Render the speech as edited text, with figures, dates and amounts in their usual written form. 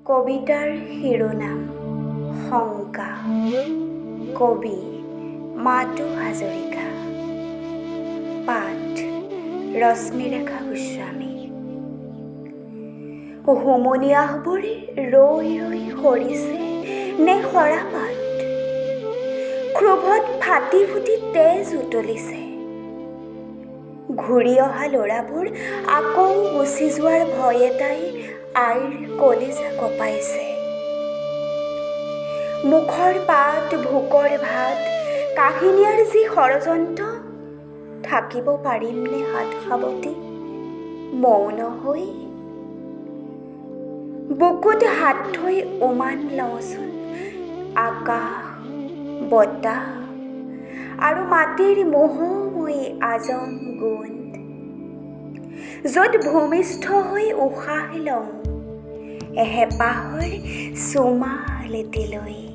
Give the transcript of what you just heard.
কবিতাৰ শিৰোনাম শংকা। কবি মাতু হাজৰিকা। পাঠ ৰশ্মিৰেখা গোস্বামী। হুমুনিয়াহবোৰ ৰৈ ৰৈ সৰিছে নে সৰাপাত ক্ষোভত ফাটি ফুটি তেজ উতলিছে? ঘূৰি অহা ল'ৰাবোৰ আকৌ গুচি যোৱাৰ ভয় এটাই আইৰ কলিজা কঁপাইছে। মুখৰ পাত, ভোকৰ ভাত কাঢ়ি নিয়াৰ যি ষড়যন্ত্ৰ, থাকিব পাৰিমনে হাত সাৱটি মৌন হৈ? বুকুত হাত থৈ উমান লওঁচোন আকাশ, বতাহ আৰু মাটিৰ মোহময়ী আজম গোন্ধ, য'ত ভূমিষ্ঠ হৈ উশাহ লওঁ হেঁপাহৰ চুমা লেটি লৈ।